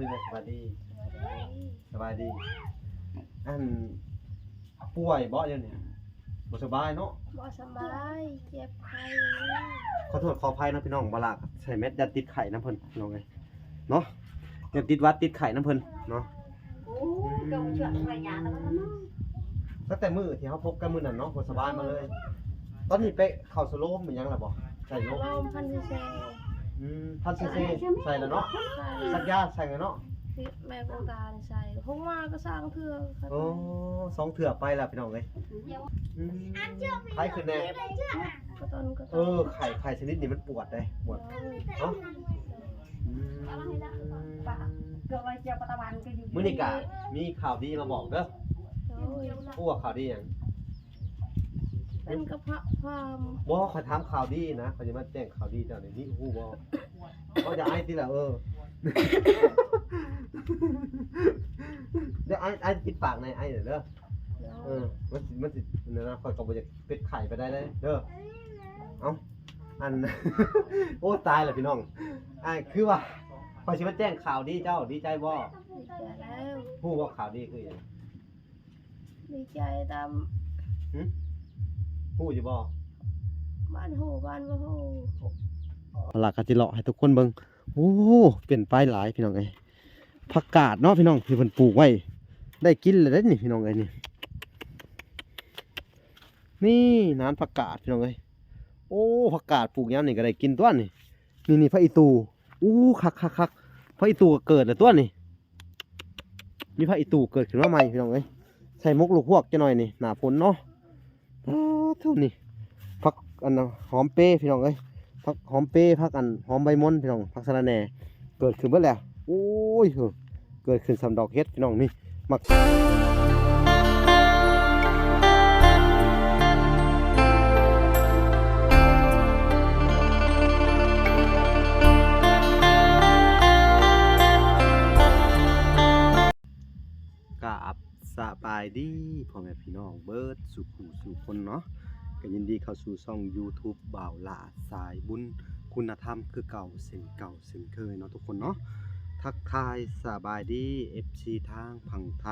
ສະບາຍດີ ສະບາຍດີ ອັນ ປ່ວຍບໍ່ດຽວນີ້? ບໍ່ສະບາຍເນາະ? ບໍ່ສະບາຍ ເຈັບໄຂ້. ຂໍໂທດຂໍອະໄພເນາະພີ່ນ້ອງ ບ່າວຫຼ້າໃສ່ແມັດ ຢ້ານຕິດໄຂ້ນຳເພິ່ນພີ່ນ້ອງເອີຍເນາະ ຢ້ານຕິດຫວັດຕິດໄຂ້ນຳເພິ່ນເນາະ. ໂອ້ ເຈົ້າເຊື່ອໄປຢາແລ້ວເນາະ ຕັ້ງແຕ່ມື້ທີ່ເຮົາພົບກັນມື້ນັ້ນເນາະ ບໍ່ສະບາຍມາເລີຍ. ຕອນນີ້ໄປເຂົ້າສະໂລມອີ່ຫຍັງແລ້ວບໍ່? ໃສ່ໂລມ ໂລມພັນຊີຊີ. ອືມ ພັນຊີຊີ ໃສ່ແລ້ວເນາະ ໃສ່ ສັກຢາໃສ່ແລ້ວເນາະ. ແມ່ກົງຕາໃສ່ ຫົກມາກໍສອງເທື່ອ. ໂອ້ ສອງເທື່ອໄປແລ້ວພີ່ນ້ອງເອີຍ. ອືມ ໄຂ້ຂຶ້ນແດ່? ເອີ ໄຂ້ ໄຂ້ຊະນິດນີ້ມັນປວດເດ້ ປວດເນາະ. ອືມ ມື້ນີ້ກະມີຂ່າວດີມາບອກເດີ. ໂດຍ ຮູ້ວ່າຂ່າວດີຫຍັງ? ເປັນກະເພາະພອມ. ບໍ່ ຂ້ອຍຖາມຂ່າວດີນະ ຂ້ອຍຈະມາແຈ້ງຂ່າວດີເຈົ້ານີ້ ຮູ້ບໍ່? ເວົ້າຢ່າໄອຕິລະ ເອີ ດຽວໄອ ໄອປິດປາກແດ່ ໄອເດີ. ໂດຍ ເອີ ມັນຊິ ມັນຊິນັ້ນນະ ຂ້ອຍກໍບໍ່ຢາກເປັນໄຂ້ປານໃດເດີ. ເອົ້າ ອັນ ໂອ້ ຕາຍແລ້ວພີ່ນ້ອງ. ອ່າ ຄືວ່າຂ້ອຍຊິມາແຈ້ງຂ່າວດີເຈົ້າ ດີໃຈບໍ່? ດີໃຈແລ້ວ. ຮູ້ບໍ່ຂ່າວດີຄືຫຍັງ? ດີໃຈຕາມ ຫຶ? ຮູ້ຢູ່ບໍ່? ບ້ານຮູ້ ບ້ານບໍ່ຮູ້. ເອົາລະ ກະຊິເລາະໃຫ້ທຸກຄົນເບິ່ງ. ໂອ້ ເປັນໄປຫຼາຍພີ່ນ້ອງເອີຍ. ຜັກກາດເນາະພີ່ນ້ອງ ທີ່ເພິ່ນປູກໄວ້ ໄດ້ກິນແລ້ວເດ້ນີ້ພີ່ນ້ອງເອີຍ. ນີ້ ນີ້ນານຜັກກາດພີ່ນ້ອງເອີຍ. ໂອ້ ຜັກກາດປູກຍາມນີ້ກໍໄດ້ກິນຕົວະນີ້. ນີ້ ນີ້ ຜັກອີ່ຕູ່. ໂອ້ ຄັກໆໆ ຜັກອີ່ຕູ່ກໍເກີດແລ້ວຕົວະນີ້. ມີຜັກອີ່ຕູ່ເກີດຂຶ້ນມາໃໝ່ພີ່ນ້ອງເອີຍ. ໃສ່ໝົກລົວກຈັກໜ່ອຍນີ້ ໜ້າຝົນເນາະ. ອ້າ ໂທ້ ນີ້ ຜັກອັນ ຫອມເປພີ່ນ້ອງເອີຍ. ຜັກຫອມເປ ຜັກອັນ ຫອມໃບມົນພີ່ນ້ອງ ຜັກສະລະແໜ່ ເກີດຂຶ້ນເບິດແລ້ວ. ໂອ້ຍ ເກີດຂຶ້ນສ່ຳດອກເຫັດພີ່ນ້ອງນີ້. ມັກ ກາບສະບາຍດີພໍ່ແມ່ພີ່ນ້ອງເບິດສູ່ຜູ້ສູ່ຄົນເນາະ. ກໍຍິນດີເຂົ້າສູ່ຊ່ອງຢູທູບບ່າວຫຼ້າສາຍບຸນຄຸນນະທຳຄືເກົ່າເຊັ່ນເກົ່າເຊັ່ນເຄີຍເນາະທຸກຄົນເນາະ. ທັກທາຍສະບາຍດີເອັຟຊີທາງຝັ່ງໄທ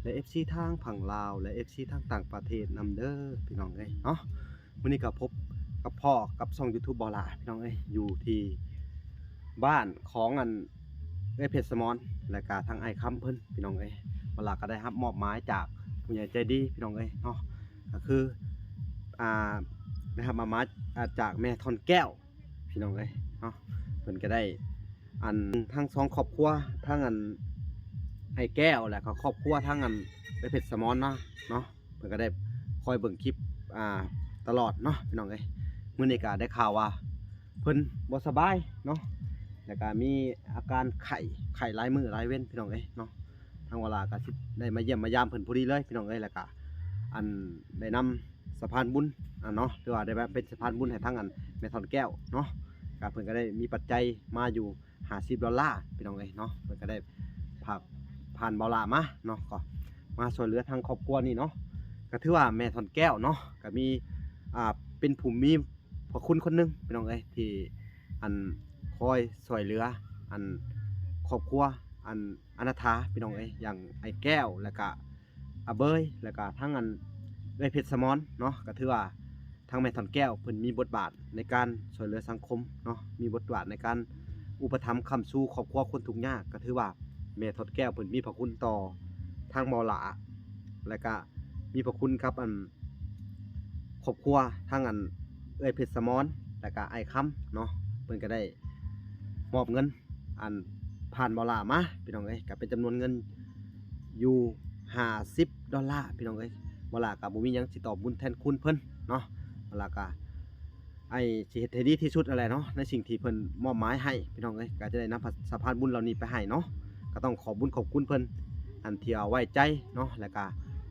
ແລະ ເອັຟຊີທາງຝັ່ງລາວ ແລະ ເອັຟຊີທາງຕ່າງປະເທດນຳເດີພີ່ນ້ອງເອີຍເນາະ. ມື້ນີ້ກໍພົບກັບພໍ້ກັບຊ່ອງຢູທູບບ່າວຫຼ້າພີ່ນ້ອງເອີຍ ຢູ່ທີ່ບ້ານຂອງອັນ ເອື້ອຍເພັດສະໝອນ ແລະກະທາງອ້າຍຄຳເພິ່ນພີ່ນ້ອງເອີຍ. ບ່າວຫຼ້າກໍໄດ້ຮັບມອບໝາຍຈາກຜູ້ໃຫຍ່ໃຈດີພີ່ນ້ອງເອີຍເນາະ ກໍຄື ອ່າ ໄດ້ຮັບມອບໝາຍ ອ່າ ຈາກແມ່ທ່ອນແກ້ວພີ່ນ້ອງເອີຍເນາະ. ເພິ່ນກໍໄດ້ ອັນ ທັງສອງຄອບຄົວ ທັງອັນ ອ້າຍແກ້ວ ແລະກໍຄອບຄົວທັງອັນ ເອື້ອຍເພັດສະໝອນເນາະ ເນາະ. ເພິ່ນກໍໄດ້ຄອຍເບິ່ງຄລິບ ອ່າ ຕະຫຼອດເນາະພີ່ນ້ອງເອີຍ. ມື້ນີ້ກໍໄດ້ຂ່າວວ່າເພິ່ນບໍ່ສະບາຍເນາະ ແລ້ວກໍມີອາການໄຂ້ ໄຂ້ຫຼາຍມື້ຫຼາຍເວັນພີ່ນ້ອງເອີຍເນາະ. ທາງວາລາກໍຊິໄດ້ມາຢ້ຽມມາຢາມເພິ່ນພໍດີເລີຍພີ່ນ້ອງເອີຍ ແລ້ວກໍອັນໄດ້ນຳສະພານບຸນ ອ່າ ເນາະ ຖືວ່າໄດ້ມາເປັນສະພານບຸນໃຫ້ທາງອັນແມ່ທ່ອນແກ້ວເນາະ. ກໍເພິ່ນກໍໄດ້ມີປັດໄຈມາຢູ່ ຫ້າສິບດອນລາພີ່ນ້ອງເອີຍເນາະ. ເພິ່ນກໍໄດ້ຝາກຜ່ານບ່າວຫຼ້າມາເນາະ ກໍມາຊ່ວຍເຫຼືອທາງຄອບຄົວນີ້ເນາະ. ກໍຖືວ່າແມ່ທ່ອນແກ້ວເນາະ ກໍມີ ອ່າ ເປັນຜູ້ມີພະຄຸນຄົນໜຶ່ງພີ່ນ້ອງເອີຍ ທີ່ອັນຄອຍຊ່ວຍເຫຼືອອັນຄອບຄົວອັນອະນາຖາພີ່ນ້ອງເອີຍ ຢ່າງອ້າຍແກ້ວ ແລ້ວກະ ອາເບີຍ ແລ້ວກະທັງອັນເອື້ອຍເພັດສະໝອນເນາະ. ກໍຖືວ່າທາງແມ່ທ່ອນແກ້ວເພິ່ນມີບົດບາດໃນການຊ່ວຍເຫຼືອສັງຄົມເນາະ ມີບົດບາດໃນການອຸປະຖຳຄ້ຳຊູຄອບຄົວຄົນທຸກຍາກ. ກໍຖືວ່າແມ່ທ່ອນແກ້ວເພິ່ນມີພະຄຸນຕໍ່ທາງບ່າວຫຼ້າ ແລ້ວກະມີພະຄຸນກັບອັນຄອບຄົວທາງອັນເອື້ອຍເພັດສະໝອນ ແລ້ວກະອ້າຍຄຳເນາະ. ເພິ່ນກໍໄດ້ມອບເງິນ ອັນຜ່ານບ່າວຫຼ້າມາພີ່ນ້ອງເອີຍ ກໍເປັນຈຳນວນເງິນຢູ່ຫ້າສິບດອນລາພີ່ນ້ອງເອີຍ. ບ່າວຫຼ້າກໍບໍ່ມີຫຍັງຊິຕອບບຸນແທນຄຸນເພິ່ນເນາະ. ບ່າວຫຼ້າກໍ ອ້າຍຊິເຮັດໃຫ້ດີທີ່ສຸດຫັ້ນແຫຼະເນາະ ໃນສິ່ງທີ່ເພິ່ນມອບໝາຍໃຫ້ພີ່ນ້ອງເອີຍ. ກໍຈະໄດ້ນຳສະພານບຸນເຫຼົ່ານີ້ໄປໃຫ້ເນາະ. ກໍຕ້ອງຂອບບຸນຂອບຄຸນເພິ່ນ ອັນທີ່ວ່າໄວ້ໃຈເນາະ ແລ້ວກໍ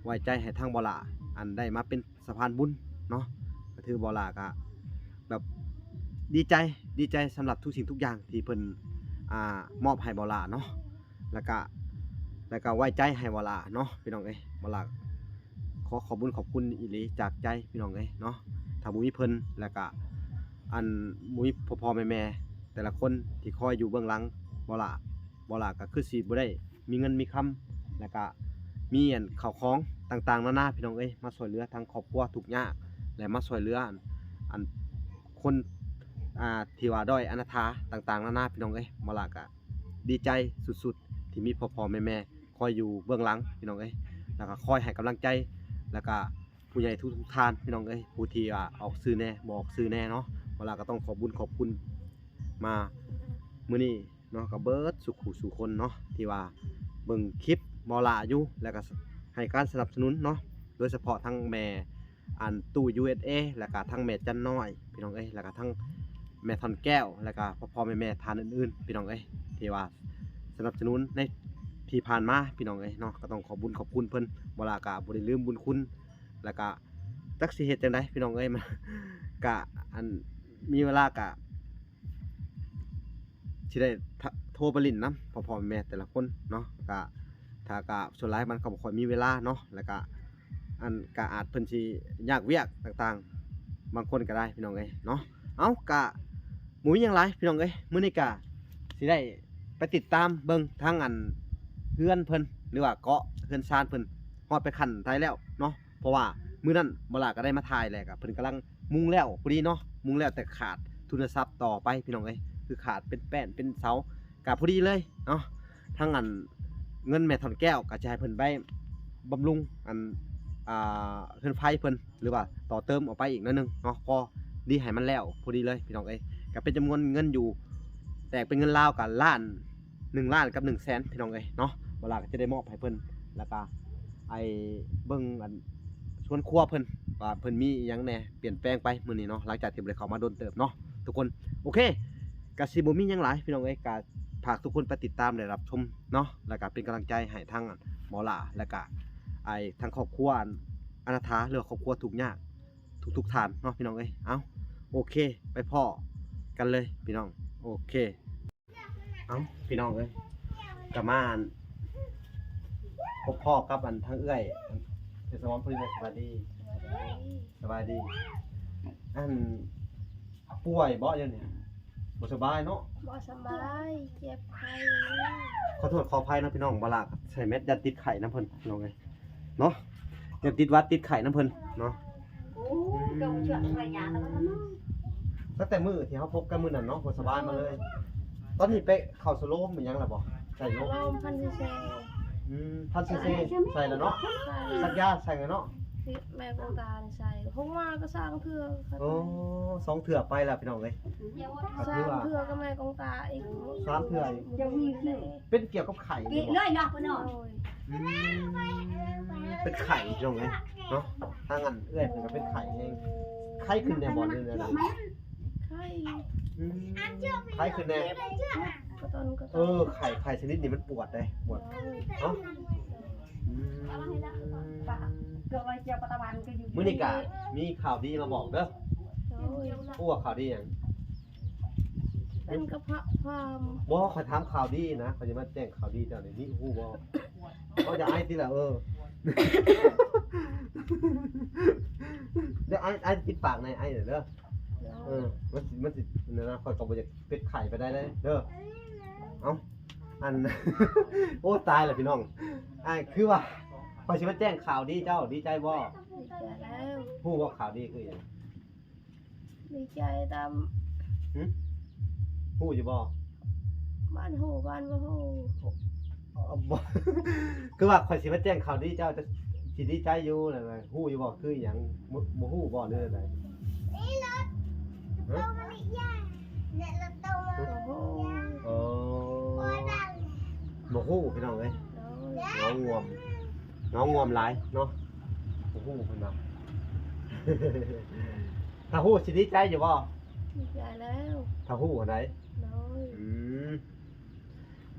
ໄວ້ໃຈໃຫ້ທາງບ່າວຫຼ້າ ອັນໄດ້ມາເປັນ ສະພານບຸນເນາະ. ກໍຖືບ່າວຫຼ້າກໍແບບດີໃຈ ດີໃຈສຳລັບທຸກສິ່ງທຸກຢ່າງທີ່ເພິ່ນ ອ່າ ມອບໃຫ້ບ່າວຫຼ້າເນາະ ແລ້ວກະ ແລ້ວກະໄວ້ໃຈໃຫ້ບ່າວຫຼ້າເນາະພີ່ນ້ອງເອີຍ. ບ່າວຫຼ້າຂໍຂອບບຸນຂອບຄຸນອີ່ຫຼີຈາກໃຈພີ່ນ້ອງເອີຍເນາະ. ຖ້າບໍ່ມີເພິ່ນ ແລ້ວກະ ອັນ ບໍ່ມີພໍ່ໆແມ່ໆແຕ່ລະຄົນທີ່ຄອຍຢູ່ເບື້ອງຫຼັງບ່າວຫຼ້າ ບໍ່ຫຼ້າກໍຄືຊິບໍ່ໄດ້ມີເງິນມີຄຳ ແລ້ວກໍມີອັນເຂົ້າຂອງຕ່າງໆນານາ ພີ່ນ້ອງເອີຍ ມາຊ່ວຍເຫຼືອທາງຄອບຄົວທຸກຍາກ ແລະມາຊ່ວຍເຫຼືອອັນ ອັນຄົນ ອ່າ ທີ່ວ່າດ້ອຍອະນາຖາຕ່າງໆນານາ ພີ່ນ້ອງເອີຍ ບໍ່ຫຼ້າກໍດີໃຈສຸດໆ ທີ່ມີພໍ່ໆແມ່ໆ ຄອຍຢູ່ເບື້ອງຫຼັງ ພີ່ນ້ອງເອີຍ ແລ້ວກໍຄອຍໃຫ້ກຳລັງໃຈ ແລ້ວກໍຜູ້ໃຫຍ່ທຸກໆທ່ານ ພີ່ນ້ອງເອີຍ ຜູ້ທີ່ວ່າອອກຊື່ແດ່ ບໍ່ອອກຊື່ແດ່ເນາະ ເວລາກໍຕ້ອງຂອບບຸນຂອບຄຸນມາມື້ນີ້ເນາະ ກໍເບິດສູ່ຜູ້ສູ່ຄົນເນາະ ທີ່ວ່າເບິ່ງຄລິບບໍ່ຫຼ້າຢູ່ ແລ້ວກໍໃຫ້ການສະໜັບສະໜູນເນາະ ໂດຍສະເພາະທັງແມ່ ອັນຕູ້ ຢູເອສເອ ແລ້ວກະທັງແມ່ຈັນນ້ອຍ ພີ່ນ້ອງເອີຍ ແລ້ວກະທັງແມ່ທ່ອນແກ້ວ ແລ້ວກະພໍ່ໆແມ່ໆທ່ານອື່ນໆ ພີ່ນ້ອງເອີຍ ທີ່ວ່າສະໜັບສະໜູນໃນທີ່ຜ່ານມາ ພີ່ນ້ອງເອີຍເນາະ ກໍຕ້ອງຂອບບຸນຂອບຄຸນເພິ່ນ ບໍ່ຫຼ້າກະບໍ່ໄດ້ລືມບຸນຄຸນ ແລ້ວກະຈັກຊິເຮັດຈັ່ງໃດ ພີ່ນ້ອງເອີຍ ມັນກະ ອັນ ມີເວລາກະ ຊິໄດ້ ໂທໄປຫຼິ້ນນຳພໍ່ໆແມ່ໆແຕ່ລະຄົນເນາະ ກະ ຖ້າກະສ່ວນຫຼາຍມັນກໍບໍ່ຄ່ອຍມີເວລາເນາະ ແລ້ວກະ ອັນ ກະອາດເພິ່ນຊິຍາກວຽກຕ່າງໆ ບາງຄົນກໍໄດ້ ພີ່ນ້ອງເອີຍເນາະ ເອົ້າ ກະບໍ່ມີຫຍັງຫຼາຍ ພີ່ນ້ອງເອີຍ ມື້ນີ້ກະຊິໄດ້ໄປຕິດຕາມເບິ່ງທາງ ອັນ ເຮືອນເພິ່ນ ຫຼືວ່າເກາະເຮືອນຊານເພິ່ນ ຮອດໄປຂັ້ນໃດແລ້ວເນາະ ເພາະວ່າມື້ນັ້ນບໍ່ຫຼ້າກໍໄດ້ມາຖ່າຍແລ້ວ ກໍເພິ່ນກຳລັງມຸງແລ້ວພໍດີເນາະ ມຸງແລ້ວແຕ່ຂາດທຶນທະຊັບຕໍ່ໄປ ພີ່ນ້ອງເອີຍ ຄືຂາດເປັນແປ້ນເປັນເສົາ ກໍພໍດີເລີຍເນາະ ທັງ ອັນ ເງິນແມ່ທ່ອນແກ້ວກໍຈະໃຫ້ເພິ່ນໄປບຳລຸງ ອັນ ອ່າ ເຮືອນໄຟເພິ່ນ ຫຼືວ່າຕໍ່ເຕີມອອກໄປອີກໜ້ອຍໜຶ່ງເນາະ ພໍດີໃຫ້ມັນແລ້ວພໍດີເລີຍ ພີ່ນ້ອງເອີຍ ກໍເປັນຈຳນວນເງິນຢູ່ ແຕ່ເປັນເງິນລາວກໍລ້ານ ໜຶ່ງລ້ານກັບໜຶ່ງແສນ ພີ່ນ້ອງເອີຍເນາະ ບໍ່ຫຼ້າກໍຈະໄດ້ມອບໃຫ້ເພິ່ນ ແລ້ວກໍໄອ້ເບິ່ງ ອັນ ສວນຄົວເພິ່ນ ວ່າເພິ່ນມີອີ່ຫຍັງແດ່ປ່ຽນແປງໄປມື້ນີ້ເນາະ ຫຼັງຈາກທີ່ບໍ່ໄດ້ເຂົ້າມາດົນເຕີບເນາະທຸກຄົນ ໂອເຄ ກໍຊິບໍ່ມີຫຍັງຫຼາຍ ພີ່ນ້ອງເອີຍ ກໍຝາກທຸກຄົນໄປຕິດຕາມ ແລະ ຮັບຊົມເນາະ ແລ້ວກໍເປັນກຳລັງໃຈໃຫ້ທັງ ອັນ ໝໍຫຼ້າ ແລ້ວກໍໄອ້ທັງຄອບຄົວ ອັນ ອະນາຖາ ຫຼືວ່າຄອບຄົວທຸກຍາກ ທຸກໆທ່ານເນາະ ພີ່ນ້ອງເອີຍ ເອົ້າ ໂອເຄ ໄປພໍ້ກັນເລີຍ ພີ່ນ້ອງ ໂອເຄ ເອົ້າ ພີ່ນ້ອງເອີຍ ກໍມາ ອັນ ພົບພໍ້ກັບ ອັນ ທາງເອື້ອຍ ເປັນສະບອນ ເພິ່ນ ສະບາຍດີ ສະບາຍດີ ອັນ ປ່ວຍບໍ່ດຽວນີ້ ບໍ່ສະບາຍເນາະ ບໍ່ສະບາຍ ເຈັບໄຂ້ ຂໍໂທດຂໍອະໄພເນາະ ພີ່ນ້ອງ ບໍ່ຫຼ້າໃສ່ແມັດ ຢ້ານຕິດໄຂ້ນຳເພິ່ນ ພີ່ນ້ອງເອີຍ ເນາະ ຢ້ານຕິດຫວັດຕິດໄຂ້ນຳເພິ່ນເນາະ ໂອ້ ເຈົ້າເຊື່ອໄປຢາແລ້ວເນາະ ຕັ້ງແຕ່ມື້ທີ່ເຮົາພົບກັນມື້ນັ້ນເນາະ ບໍ່ສະບາຍມາເລີຍ ຕອນນີ້ໄປເຂົ້າສະໂລມອີ່ຫຍັງແລ້ວບໍ່ ໃສ່ໂລມ ໂລມພັນຊີຊີ ອືມ ພັນຊີຊີ ໃສ່ແລ້ວເນາະ ໃສ່ ສັກຢາໃສ່ແລ້ວເນາະ ທີ່ແມ່ກອງຕາໃສ່ ຫົກມາກໍສາມເທື່ອ ໂອ້ ສອງເທື່ອໄປແລ້ວ ພີ່ນ້ອງເອີຍ ສາມເທື່ອກັບແມ່ກອງຕາອີກ ສາມເທື່ອອີກ ເປັນກ່ຽວກັບໄຂ້ນີ້ບໍ່ ເລີຍເນາະ ເພິ່ນເນາະ ໂດຍ ອືມ ເປັນໄຂ້ພີ່ນ້ອງເອີຍເນາະ ທາງອັນເອື້ອຍເພິ່ນກໍເປັນໄຂ້ແຮງ ໄຂ້ຂຶ້ນແດ່ບໍ່ ຫຼືແນວໃດ ໄຂ້ ອືມ ໄຂ້ຂຶ້ນແດ່ ກະຕອນ ກະຕອນ ເອີ ໄຂ້ ໄຂ້ຊະນິດນີ້ມັນປວດເດ້ ປວດເນາະ ອືມ ມື້ນີ້ກະມີຂ່າວດີມາບອກເດີ ໂດຍ ຮູ້ວ່າຂ່າວດີຫຍັງ? ເປັນກະເພາະພາມ ບໍ່ ຂ້ອຍຖາມຂ່າວດີນະ ຂ້ອຍຈະມາແຈ້ງຂ່າວດີເຈົ້ານີ້ ຮູ້ບໍ່? ເຈົ້າຢ່າໄອຕິລະ ເອີ ຢ່າໄອ ໄອປິດປາກແດ່ ໄອເດີ ເອີ ມັນຊິ ມັນຊິ ນັ້ນນະ ຂ້ອຍກໍບໍ່ຢາກເປັນໄຂ້ປານໃດເດີ ເອີ ເອົ້າ ອັນ ໂອ້ ຕາຍແລ້ວພີ່ນ້ອງ ອ່າ ຄືວ່າ ຂ້ອຍຊິມາແຈ້ງຂ່າວດີເຈົ້າ ດີໃຈບໍ່? ດີໃຈແລ້ວ ຮູ້ບໍ່ຂ່າວດີຄືຫຍັງ? ດີໃຈຕາມ ຫຶ? ຮູ້ຢູ່ບໍ່? ບ້ານຮູ້ ບ້ານບໍ່ຮູ້ ເອີ ບໍ່ ຄືວ່າຂ້ອຍຊິມາແຈ້ງຂ່າວດີເຈົ້າ ເຈົ້າຊິດີໃຈຢູ່ນັ້ນນະ ຮູ້ຢູ່ບໍ່? ຄືອີ່ຫຍັງ ບໍ່ ບໍ່ຮູ້ບໍ່ ຫຼືໃດ? ຮະ? ບໍ່ຮູ້ ເອີ ບໍ່ຮູ້ພີ່ນ້ອງເອີຍ ເຫງົາງວມ ເຫງົາງວມຫຼາຍເນາະ ບໍ່ຮູ້ເພິ່ນວ່າ ຖ້າຮູ້ຊິດີໃຈຢູ່ບໍ່? ດີໃຈແລ້ວ ຖ້າຮູ້ຫັ້ນໃດ ໂດຍ ອືມ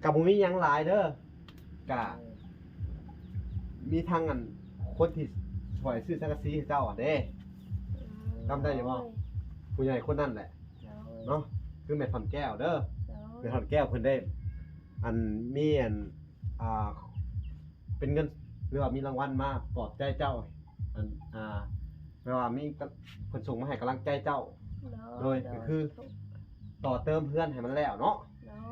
ກໍບໍ່ມີຫຍັງຫຼາຍເດີ ກະ ໂດຍ ມີທັງອັນ ຄົນທີ່ຊ່ວຍຊື້ສັງກະສີໃຫ້ເຈົ້າຫັ້ນເດ້ ອືມ ຈຳໄດ້ຢູ່ບໍ່? ໂດຍ ຜູ້ໃຫຍ່ຄົນນັ້ນແຫຼະ ໂດຍ ເນາະ ຄືແມ່ທ່ອນແກ້ວເດີ ໂດຍ ແມ່ທ່ອນແກ້ວເພິ່ນໄດ້ ອັນ ມີອັນ ອ່າ ເປັນເງິນ ຫຼືວ່າມີລາງວັນມາປອບໃຈເຈົ້າ ອັນ ອ່າ ແປວ່າມີ ເພິ່ນສົ່ງມາໃຫ້ກຳລັງໃຈເຈົ້າ ໂດຍ ໂດຍ ໂດຍ ກໍຄືຕໍ່ເຕີມເຮືອນໃຫ້ມັນແລ້ວເນາະ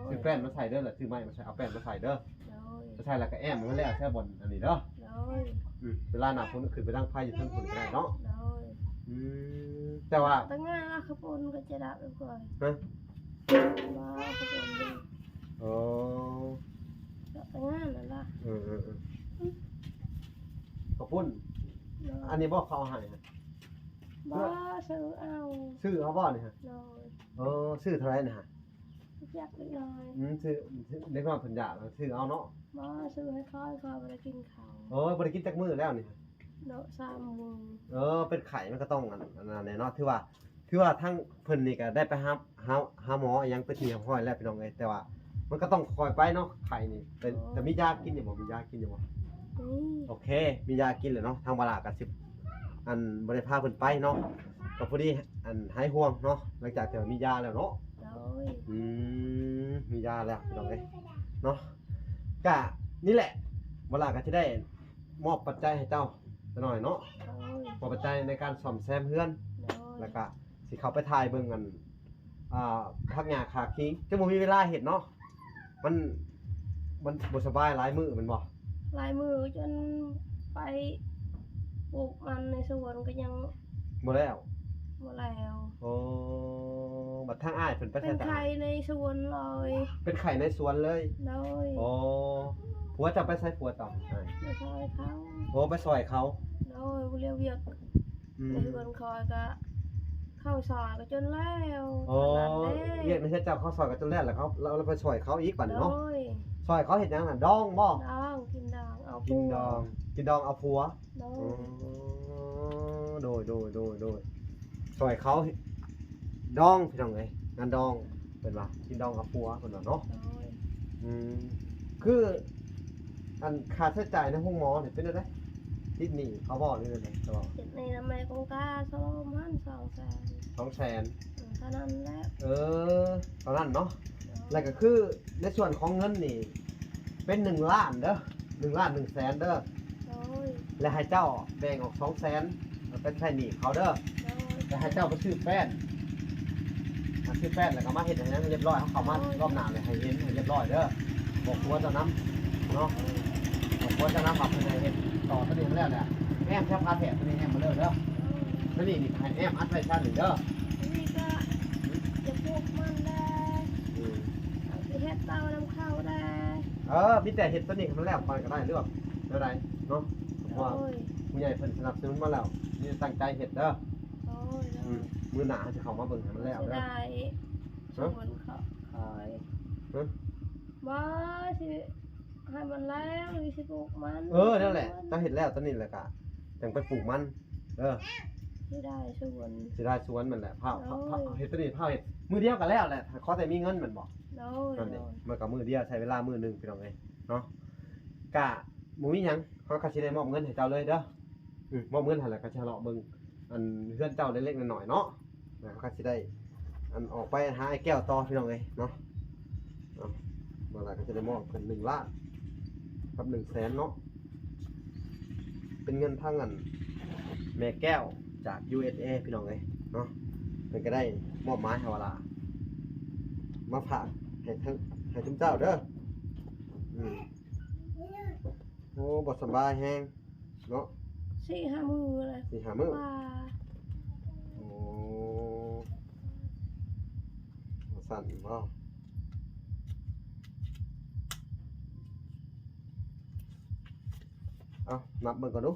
ໂດຍ ຊື້ແປ້ນມາໃສ່ເດີ ແລ້ວຊື້ໄມ້ມາໃສ່ ເອົາແປ້ນມາໃສ່ເດີ ໂດຍ ມາໃສ່ແລ້ວກໍແອ້ມໃຫ້ມັນແລ້ວໃສ່ບ່ອນອັນນີ້ເດີ ໂດຍ ອືມ ເວລາໜ້າຝົນກໍຂຶ້ນໄປທາງໄຟຢູ່ເທິງພຸ້ນກໍໄດ້ເນາະ ໂດຍ ອືມ ແຕ່ວ່າ ແຕ່ງານລະຂະປຸນກໍຈະດັບກ່ອນ ຮະ ວ່າຂະປຸນ ໂອ້ ແຕ່ງານນັ້ນລະ ເອີໆໆ ຂະປຸ້ນ ໂດຍ ອັນນີ້ບໍ່ເຂົາເອົາໃຫ້ ບໍ່ ຊື້ເອົາ ຊື້ເອົາບໍ່ນີ້ຮະ ໂດຍ ເອີ ຊື້ເທົ່າໃດນະຮະ ຈັກເລັກນ້ອຍ ອືມ ຊື້ ເດັກນ້ອຍເພິ່ນຢາກ ຊື້ເອົາເນາະ ບໍ່ ຊື້ໃຫ້ຂ້ອຍ ຂ້ອຍບໍ່ໄດ້ກິນເຂົ້າ ໂອ້ຍ ບໍ່ໄດ້ກິນຈັກມື້ແລ້ວນີ້ ເນາະ ສາມມື້ ເອີ ເປັນໄຂ້ມັນກໍຕ້ອງ ອັນ ອັນນັ້ນແຫຼະເນາະ ຖືວ່າ ຖືວ່າທາງເພິ່ນນີ້ກໍໄດ້ໄປຫາ ຫາ ຫາໝໍອີ່ຫຍັງເປັນທີ່ຮຽບຮ້ອຍແລ້ວພີ່ນ້ອງເອີຍ ແຕ່ວ່າມັນກໍຕ້ອງຄ່ອຍໄປເນາະ ໄຂ້ນີ້ ແຕ່ ໂອ້ ແຕ່ມີຢາກິນຢູ່ບໍ່ ມີຢາກິນຢູ່ບໍ່ ມີ ໂອເຄ ມີຢາກິນແລ້ວເນາະ ທາງວາລາກໍຊິ ອັນ ບໍ່ໄດ້ພາເພິ່ນໄປເນາະ ກໍພໍດີ ອັນ ຫາຍຫ່ວງເນາະ ຫຼັງຈາກທີ່ວ່າມີຢາແລ້ວເນາະ ໂດຍ ອືມ ມີຢາແລ້ວພີ່ນ້ອງເອີຍເນາະ ກະນີ້ແຫຼະ ວາລາກໍຊິໄດ້ມອບປັດໄຈໃຫ້ເຈົ້າຈັກໜ້ອຍເນາະ ໂດຍ ມອບປັດໄຈໃນການສ້ອມແຊມເຮືອນ ໂດຍ ແລ້ວກະຊິເຂົ້າໄປຖ່າຍເບິ່ງ ອັນ ອ່າ ຜັກຫຍ້າຂາຄີງ ຈະບໍ່ມີເວລາເຮັດເນາະ ມັນ ມັນບໍ່ສະບາຍຫຼາຍມື້ແມ່ນບໍ່? ຫຼາຍມື້ຈົນໄປປູກມັນໃນສວນກໍຍັງບໍ່ແລ້ວ ບໍ່ແລ້ວ ໂອ້ ບັດທາງອ້າຍເພິ່ນໄປໃສ? ເປັນໄຂ້ໃນສວນເລີຍ ເປັນໄຂ້ໃນສວນເລີຍ ໂດຍ ໂອ້ ຜົວເຈົ້າໄປໃສ? ຜົວເຈົ້າ ໄປຊ່ອຍເຂົາ ໂອ້ ໄປຊ່ອຍເຂົາ ໂດຍ ເຮັດວຽກ ອືມ ໃນເຮືອນຂ້ອຍກະເຂົ້າຊອຍກໍຈົນແລ້ວ ໂອ້ ຂະໜາດເດ້ ວຽກໃນເຮືອນເຈົ້າເຂົ້າຊອຍກໍຈົນແລ້ວ ແລ້ວເຂົາ ແລ້ວ ແລ້ວໄປຊ່ອຍເຂົາອີກບັດນີ້ເນາະ ໂດຍ ຊ່ອຍເຂົາເຮັດຫຍັງນະ? ດອງບໍ່? ດອງ ກິນດອງ ເອົາ ກິນດອງ ກິນດອງເອົາຜົວ ໂດຍ ອໍ ໂດຍ ໂດຍ ໂດຍ ໂດຍ ຊ່ອຍເຂົາດອງ ພີ່ນ້ອງເອີຍ ງານດອງ ເພິ່ນວ່າ ກິນດອງເອົາຜົວ ເພິ່ນວ່າເນາະ ໂດຍ ອືມ ຄື ອັນຄ່າໃຊ້ຈ່າຍໃນໂຮງໝໍນີ້ເປັນແນວໃດ? ຕິດໜີ້ເຂົາບໍ່ ຫຼືແນວໃດ? ຕິດໜີ້ນຳແມ່ກົງກາ ສອງພັນ ສອງແສນ ສອງແສນ ເທົ່ານັ້ນແຫຼະ ເອີ ເທົ່ານັ້ນເນາະ ໂດຍ ແລ້ວກໍຄືໃນສ່ວນຂອງເງິນນີ້ເປັນໜຶ່ງລ້ານເດີ ໜຶ່ງລ້ານໜຶ່ງແສນເດີ ໂດຍ ແລ້ວໃຫ້ເຈົ້າແບ່ງອອກສອງແສນ ເອົາໄປໃຊ້ໜີ້ເຂົາເດີ ໂດຍ ແລ້ວໃຫ້ເຈົ້າໄປຊື້ແປ້ນ ອ່າ ຊື້ແປ້ນແລ້ວກໍມາເຮັດໃຫ້ຫຍັງໃຫ້ຮຽບຮ້ອຍ ເຮົາເຂົ້າມາ ໂດຍ ລອບໜ້າແລ້ວໃຫ້ເຫັນໃຫ້ຮຽບຮ້ອຍເດີ ບອກຜົວເຈົ້ານຳເນາະ ໂດຍ ບອກຜົວເຈົ້ານຳວ່າເພິ່ນໃຫ້ເຮັດຕໍ່ຕົວນີ້ໃຫ້ແລ້ວແຫຼະ ແອ້ມແຖບຜ້າແຖບຕົວນີ້ແອ້ມມາເລີຍເດີ ໂດຍ ຕົວນີ້ນີ້ໃຫ້ແອ້ມອັດໄວ້ຊັ້ນນີ້ເດີ ອັນນີ້ກໍ ຫືມ ຈະປູກມັນແດ່ ອືມ ຊິເຮັດເຕົານຳເຂົ້າແດ່ ເອີ ມີແຕ່ເຮັດຕົວນີ້ໃຫ້ມັນແລ້ວກ່ອນກໍໄດ້ ຫຼືວ່າແນວໃດເນາະ ເພາະວ່າ ໂດຍ ຜູ້ໃຫຍ່ເພິ່ນສະໜັບສະໜູນມາແລ້ວ ມີແຕ່ຕັ້ງໃຈເຮັດເດີ ໂດຍ ໂດຍ ອືມ ມື້ໜ້າເຮົາຈະເຂົ້າມາເບິ່ງໃຫ້ມັນແລ້ວເດີ ສວນຂອງຂ້ອຍ ຮະ ບໍ່ ຊິໃຫ້ມັນແລ້ວ ຊິປູກມັນ ເອີ ນັ້ນແຫຼະ ເຈົ້າເຮັດແລ້ວຕອນນີ້ແລ້ວກະຈັ່ງໄປປູກມັນ ເອີ ເສຍດາຍສວນ ເສຍດາຍສວນມັນແຫຼະ ພ້າວ ໂດຍ ພ້າວ ພ້າວ ເຮັດຕອນນີ້ພ້າວເຮັດ ມື້ດຽວກະແລ້ວແຫຼະ ຂໍແຕ່ມີເງິນແມ່ນບໍ່? ໂດຍ ນັ້ນເດ້ ໂດຍ ມັນກະມື້ດຽວໃຊ້ເວລາມື້ໜຶ່ງ ພີ່ນ້ອງເອີຍເນາະ ກະບໍ່ມີຫຍັງ ເຮົາກະຊິໄດ້ມອບເງິນໃຫ້ເຈົ້າເລີຍເດີ ອືມ ມອບເງິນໃຫ້ແລ້ວກະຊິເລາະເບິ່ງ ອັນເຮືອນເຈົ້າເລັກໆນ້ອຍໆເນາະ ແລ້ວເຮົາກໍຊິໄດ້ ອັນ ອອກໄປຫາອ້າຍແກ້ວຕໍ່ ພີ່ນ້ອງເອີຍເນາະ ເນາະ ບໍ່ຫຼາຍກໍຈະໄດ້ມອບເພິ່ນໜຶ່ງລ້ານກັບໜຶ່ງແສນເນາະ ເປັນເງິນທາງ ອັນ ແມ່ແກ້ວຈາກ ຢູເອສເອ ພີ່ນ້ອງເອີຍເນາະ ເພິ່ນກໍໄດ້ມອບໝາຍໃຫ້ວ່າລະ ມາຝາກໃຫ້ທັງ ໃຫ້ຊຸມເຈົ້າເດີ ອືມ ໂອ້ ບໍ່ສະບາຍແຮງ ເນາະ ສີ່ຫ້າມື້ແລ້ວ ສີ່ຫ້າມື້ ວ່າ ໂອ້ ວ່າຊັ້ນບໍ ເອົາ ນັບເບິ່ງກ່ອນດູ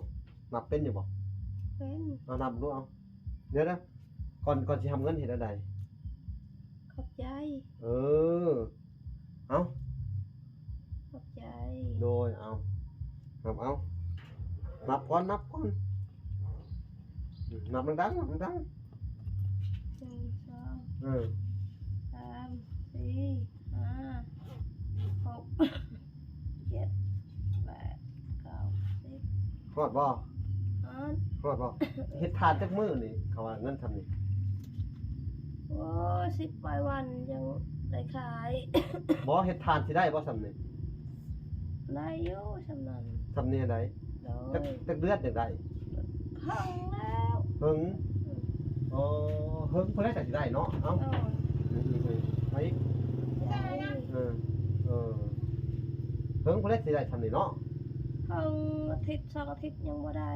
ນັບເປັນຢູ່ບໍ? ເປັນ ເອົາ ນັບດູ ເອົາ ດຽວນະ ກ່ອນ ກ່ອນຊິຮັບເງິນເຮັດແນວໃດ? ຂອບໃຈ ເອີ ເອົາ ຂອບໃຈ ໂດຍ ເອົາ ນັບເອົາ ນັບກ່ອນ ນັບກ່ອນ ອືມ ນັບດັງໆ ນັບດັງໆ ໜຶ່ງ ສອງ ເອີ ສາມ ສີ່ ຫ້າ ຫົກ ເຈັດ ແປດ ເກົ້າ ສິບ ຮອດບໍ່? ຮອດ ຮອດບໍ່? ເຮັດທານຈັກມື້ນີ້ ເຂົາວ່າເງິນຊ່ຳນີ້? ໂອ້ ສິບປາຍວັນຈັ່ງໄດ້ຂາຍ ບໍ່ ເຮັດທານຊິໄດ້ບໍ່ຊ່ຳນີ້? ໄດ້ຢູ່ຊ່ຳນັ້ນ ຊ່ຳນີ້ໃດ? ໂດຍ ຈັກ ຈັກເດືອນຈັ່ງໄດ້? ເຫິງແລ້ວ ເຫິງ ອືມ ອໍ ເຫິງພຸ້ນແຫຼະຈັ່ງຊິໄດ້ເນາະ ເອົ້າ ໂດຍ ອືມໆ ໄປອີກ ຢ ເອີ ເອີ ເຖິງພຸ້ນແຫຼະຊິໄດ້ຊ່ຳນີ້ເນາະ ເຖິງອາທິດສອງອາທິດຍັງບໍ່ໄດ້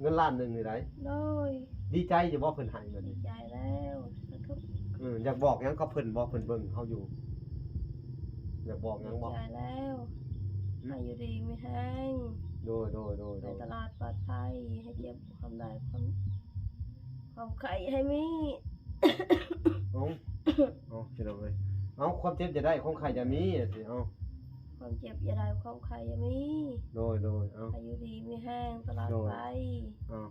ເງິນລ້ານໜຶ່ງນີ້ໄດ໋. ໂດຍ ດີໃຈຢູ່ບໍ່ເພິ່ນໃຫ້ເງິນນີ້? ດີໃຈແລ້ວ ສາທຸ. ເອີ ຢາກບອກຫຍັງກັບເພິ່ນບໍ່? ເພິ່ນເບິ່ງເຮົາຢູ່ ຢາກບອກຫຍັງບໍ່? ດີໃຈແລ້ວ ໃຫ້ຢູ່ດີມີແຮງ ໂດຍ ໂດຍ ໂດຍ ໃຫ້ຕະຫຼອດປອດໄພ ໃຫ້ເຈັບຄວາມໄດ້ ຄວາມ ຄວາມໄຂ້ໃຫ້ມີ ເອົ້າ ເອົ້າ ພີ່ນ້ອງເອີຍ ເອົ້າ ຄວາມເຈັບຢ່າໄດ້ ຄວາມໄຂ້ຢ່າມີ ຈັ່ງຊີ້ ເອົ້າ ຄວາມເຈັບຢ່າໄດ້ ຄວາມໄຂ້ຢ່າມີ ໂດຍ ໂດຍ ເອົ້າ ໃຫ້ຢູ່ດີມີແຮງຕະຫຼອດໄປ ເອົ້າ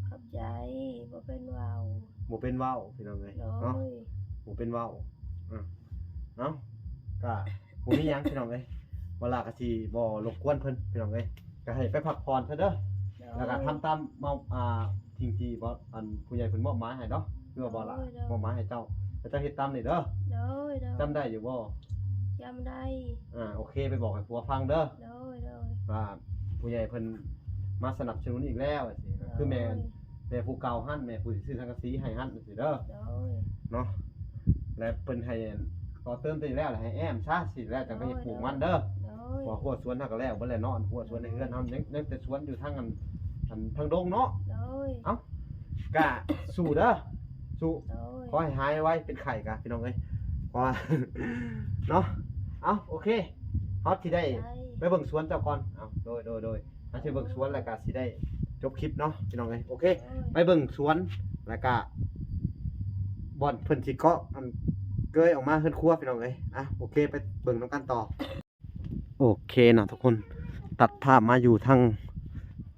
ຂອບໃຈ ບໍ່ເປັນເວົ້າ ບໍ່ເປັນເວົ້າ ພີ່ນ້ອງເອີຍ ໂດຍ ເນາະ ບໍ່ເປັນເວົ້າ ເອົ້າ ເອົ້າ ກະບໍ່ມີຫຍັງ ພີ່ນ້ອງເອີຍ ວາລາກະຊິບໍ່ລົບກວນເພິ່ນ ພີ່ນ້ອງເອີຍ ກະໃຫ້ໄປພັກຜ່ອນຊະເດີ ໂດຍ ແລ້ວກະທຳຕາມມາ ອ່າ ສິ່ງທີ່ບໍ່ ອັນ ຜູ້ໃຫຍ່ເພິ່ນມອບໝາຍໃຫ້ເນາະ ຄືວ່າບໍ່ລະ ໂດຍ ໂດຍ ມອບໝາຍໃຫ້ເຈົ້າ ແລ້ວເຈົ້າເຮັດຕາມນີ້ເດີ ໂດຍ ໂດຍ ຈຳໄດ້ຢູ່ບໍ່? ຈຳໄດ້ ອ່າ ໂອເຄ ໄປບອກໃຫ້ຜົວຟັງເດີ ໂດຍ ໂດຍ ວ່າຜູ້ໃຫຍ່ເພິ່ນມາສະໜັບສະໜູນອີກແລ້ວ ຈັ່ງຊີ້ ໂດຍ ຄືແມ່ ແມ່ຜູ້ເກົ່າຫັ້ນ ແມ່ຜູ້ທີ່ຊື້ສັງກະສີໃຫ້ຫັ້ນ ຈັ່ງຊີ້ເດີ ໂດຍ ເນາະ ແລະເພິ່ນໃຫ້ຕໍ່ເຕີມຕົວນີ້ແລ້ວ ແລ້ວໃຫ້ແອ້ມຊະ ຊີ້ແລ້ວຈັ່ງໄປເຮັດປູກມັນເດີ ໂດຍ ເພາະວ່າຮົ້ວສວນເຮົາກະແລ້ວເບິດແລ້ວເນາະ ຮົ້ວສວນໃນເຮືອນເຮົາຍັງ ຍັງແຕ່ສວນຢູ່ທາງອັນ ອັນທາງດົງເນາະ ໂດຍ ເອົ້າ ກະສູ້ເດີ ສູ້ ໂດຍ ຂໍໃຫ້ຫາຍໄວ ເປັນໄຂ້ກະ ພີ່ນ້ອງເອີຍ ເພາະວ່າ ເນາະ ເອົ້າ ໂອເຄ ເຮົາຊິໄດ້ ໄດ້ ໄປເບິ່ງສວນເຈົ້າກ່ອນ ເອົ້າ ໂດຍ ໂດຍ ໂດຍ ເຮົາຊິເບິ່ງສວນ ແລ້ວກະຊິໄດ້ຈົບຄລິບເນາະ ພີ່ນ້ອງເອີຍ ໂອເຄ ໂດຍ ໄປເບິ່ງສວນ ແລ້ວກະບ່ອນເພິ່ນຊິເກາະ ອັນ ເກີຍອອກມາເຮືອນຄົວ ພີ່ນ້ອງເອີຍ ອ່ະ ໂອເຄ ໄປເບິ່ງນຳກັນຕໍ່. ໂອເຄເນາະທຸກຄົນ ຕັດພາບມາຢູ່ທາງ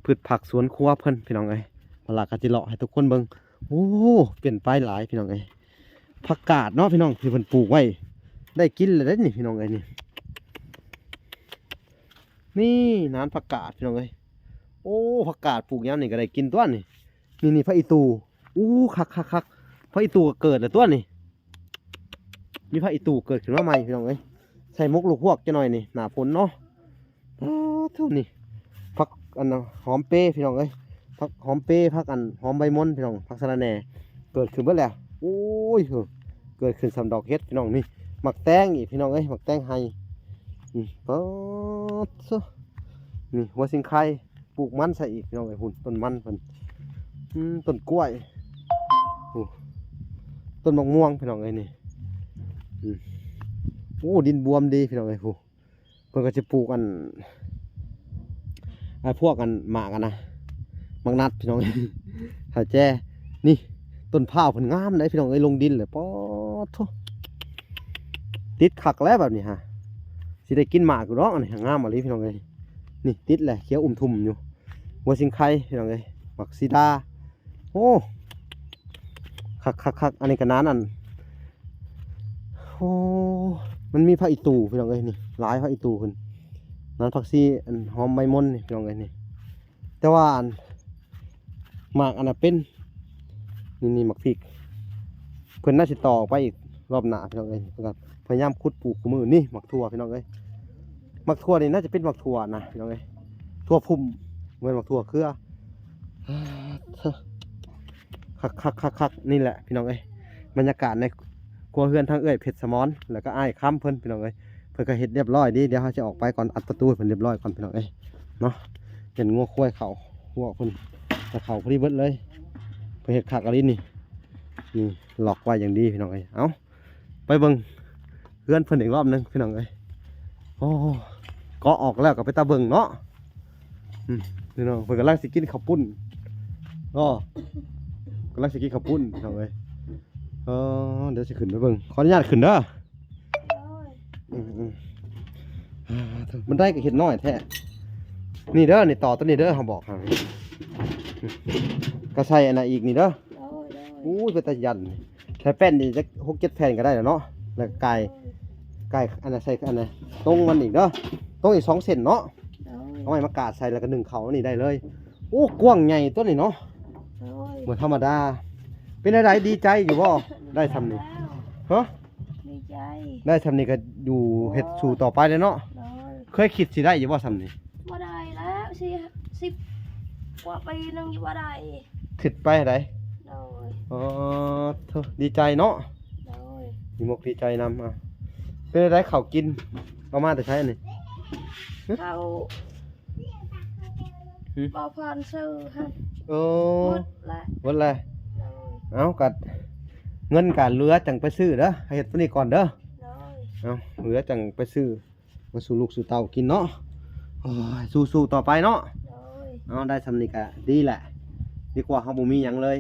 ພືດຜັກສວນຄົວເພິ່ນ ພີ່ນ້ອງເອີຍ ວາລາກະຊິເລາະໃຫ້ທຸກຄົນເບິ່ງ ໂອ້ ປ່ຽນໄປຫຼາຍ ພີ່ນ້ອງເອີຍ ຜັກກາດເນາະ ພີ່ນ້ອງ ທີ່ເພິ່ນປູກໄວ້ ໄດ້ກິນແລ້ວເດ້ນີ້ ພີ່ນ້ອງເອີຍ ນີ້ ນີ້ນານຜັກກາດ ພີ່ນ້ອງເອີຍ ໂອ້ ຜັກກາດປູກຍາມນີ້ກະໄດ້ກິນຕົວະນີ້ ນີ້ໆ ຜັກອີ່ຕູ ອູ້ ຄັກໆໆ ຜັກອີ່ຕູກະເກີດແລ້ວຕົວະນີ້ ມີຜັກອີ່ຕູເກີດຂຶ້ນມາໃໝ່ ພີ່ນ້ອງເອີຍ ໃສ່ໝົກລວກຮວກຈັກໜ້ອຍນີ້ ໜ້າຝົນເນາະ ປາດໂທ້ ນີ້ ຜັກອັນ ຫອມເປ ພີ່ນ້ອງເອີຍ ຜັກຫອມເປ ຜັກອັນ ຫອມໃບມົນ ພີ່ນ້ອງ ຜັກສະລະແໜ່ ເກີດຂຶ້ນເບິດແລ້ວ ໂອ້ຍ ເກີດຂຶ້ນສ່ຳດອກເຫັດ ພີ່ນ້ອງ ນີ້ ໝາກແຕງອີກ ພີ່ນ້ອງເອີຍ ໝາກແຕງໄຮ່ ນີ້ ປາດໂທ້ ນີ້ ຫົວສິງໄຄ ປູກມັນໃສ່ອີກ ພີ່ນ້ອງເອີຍ ພຸ້ນ ຕົ້ນມັນເພິ່ນ ອືມ ຕົ້ນກ້ວຍ ໂອ້ ຕົ້ນໝາກມ່ວງ ພີ່ນ້ອງເອີຍ ນີ້ ອືມ ໂອ້ ດິນບວມດີ ພີ່ນ້ອງເອີຍ ຜູ້ ເພິ່ນກະຊິປູກອັນ ໄອ້ພວກອັນໝາກອັນນະ ໝາກນັດ ພີ່ນ້ອງ ຖ້າແຈ ນີ້ ຕົ້ນພ້າວເພິ່ນງາມເດ້ ພີ່ນ້ອງເອີຍ ລົງດິນແລ້ວ ປາດໂທ້ ຕິດຄັກແລ້ວແບບນີ້ຫາ ຊິໄດ້ກິນໝາກຢູ່ດອກ ອັນນີ້ງາມອີ່ຫຼີ ພີ່ນ້ອງເອີຍ ນີ້ຕິດແຫຼະ ຂຽວອຸ່ມທຸ່ມຢູ່ ຫົວສິງໄຄ ພີ່ນ້ອງເອີຍ ໝາກສີດາ ໂອ້ ຄັກໆໆ ອັນນີ້ກະນານອັນ ໂອ້ ມັນມີຜັກອີ່ຕູ່ ພີ່ນ້ອງເອີຍ ນີ້ ຫຼາຍ ຜັກອີ່ຕູ່ເພິ່ນ ນານຜັກຊີ ອັນ ຫອມໃບມົນນີ້ ພີ່ນ້ອງເອີຍ ນີ້ ແຕ່ວ່າອັນ ໝາກອັນນະເປັນ ນີ້ໆ ໝາກພິກ ເພິ່ນໜ້າຊິຕໍ່ອອກໄປອີກ ລອບໜ້າ ພີ່ນ້ອງເອີຍ ເພິ່ນກະພະຍາຍາມຂຸດປູກຄູ່ມື້ ນີ້ ໝາກຖົ່ວ ພີ່ນ້ອງເອີຍ ໝາກຖົ່ວນີ້ໜ້າຈະເປັນໝາກຖົ່ວນະ ພີ່ນ້ອງເອີຍ ຖົ່ວພຸ້ມ ບໍ່ແມ່ນໝາກຖົ່ວເຄືອ ຄັກໆໆໆ ນີ້ແຫຼະ ພີ່ນ້ອງເອີຍ ບັນຍາກາດໃນຄົວເຮືອນທາງເອື້ອຍເພັດສະໝອນ ແລ້ວກະອ້າຍຄຳເພິ່ນ ພີ່ນ້ອງເອີຍ ເພິ່ນກະເຮັດລຽບລ້ອຍດີ ດຽວເຮົາຊິອອກໄປກ່ອນ ອັດປະຕູໃຫ້ເພິ່ນລຽບລ້ອຍກ່ອນ ພີ່ນ້ອງເອີຍເນາະ ເຫັນງົວຄວາຍເຂົ້າ ຮົ້ວເພິ່ນ ແຕ່ເຂົ້າພໍດີເບິດເລີຍ ເພິ່ນເຮັດຄັກອີ່ຫຼີນີ້ ນີ້ ລັອກໄວ້ຢ່າງດີ ພີ່ນ້ອງເອີຍ ເອົ້າ ໄປເບິ່ງເຮືອນເພິ່ນອີກລອບໜຶ່ງ ພີ່ນ້ອງເອີຍ ໂອ້ ເກາະອອກແລ້ວກະເປັນຕາເບິ່ງເນາະ ອືມ ພີ່ນ້ອງ ເພິ່ນກຳລັງຊິກິນເຂົ້າປຸ້ນ ເນາະ ກຳລັງຊິກິນເຂົ້າປຸ້ນ ພີ່ນ້ອງເອີຍ ເອີ ດຽວຊິຂຶ້ນໄປເບິ່ງ ຂໍອະນຸຍາດຂຶ້ນເດີ ໂດຍ ອືມໆ ອ່າ ບັນໄດກະເຮັດນ້ອຍແທ້ ນີ້ເດີ ນີ້ຕໍ່ໂຕນີ້ເດີ ເຮົາບອກໃຫ້ ກະໃສ່ອັນນັ້ນອີກນີ້ເດີ ໂດຍ ໂດຍ ໂອ້ຍ ເປັນຕາຢ້ານ ໃສ່ແປ້ນນີ້ຈັກຫົກເຈັດແຜ່ນກະໄດ້ແລ້ວເນາະ ແລ້ວກາຍ ກາຍອັນນັ້ນໃສ່ອັນນັ້ນ ຕົງມັນອີກເດີ ຕົງອີກສອງເສັ້ນເນາະ ໂດຍ ເອົາໄມ້ມາກາດໃສ່ ແລ້ວກະໜຶ້ງເຂົ້າອັນນີ້ໄດ້ເລີຍ ໂອ້ ກວ້າງໃຫຍ່ຕົວນີ້ເນາະ ໂດຍ ບໍ່ທຳມະດາ ເປັນແນວໃດ ດີໃຈຢູ່ບໍ່ ໄດ້ຊ່ຳນີ້ ຮະ ດີໃຈ ໄດ້ຊ່ຳນີ້ກະຢູ່ເຮັດສູ່ຕໍ່ໄປແຫຼະເນາະ ໂດຍ ເຄີຍຄິດຊິໄດ້ຢູ່ບໍ່ຊ່ຳນີ້ ບໍ່ໄດ້ແລ້ວ ສີ່ສິບກວ່າປີໜຶ່ງຍັງບໍ່ໄດ້ ຄິດໄປໃດ ໂດຍ ອໍ ໂທ້ ດີໃຈເນາະ ໂດຍ ດີມົກດີໃຈນຳ ອ່າ ເປັນໃດເຂົ້າກິນ ເອົາມາແຕ່ໃສອັນນີ້? ເຂົ້າ ຫຶ? ບໍ່ພອນຊື້ຫັ້ນ ໂອ້ ໝົດແລ້ວ ໝົດແລ້ວ ໂດຍ ເອົາ ກໍເງິນກໍເຫຼືອຈັ່ງໄປຊື້ເດີ ໃຫ້ເຮັດໂຕນີ້ກ່ອນເດີ ໂດຍ ເອົາ ເຫຼືອຈັ່ງໄປຊື້ ມາສູ່ລູກສູ່ເຕົ້າກິນເນາະ ໂອ້ຍ ສູ້ໆຕໍ່ໄປເນາະ ໂດຍ ເອົາ ໄດ້ສ່ຳນີ້ກະດີແຫຼະ ດີກວ່າເຮົາບໍ່ມີຫຍັງເລີຍ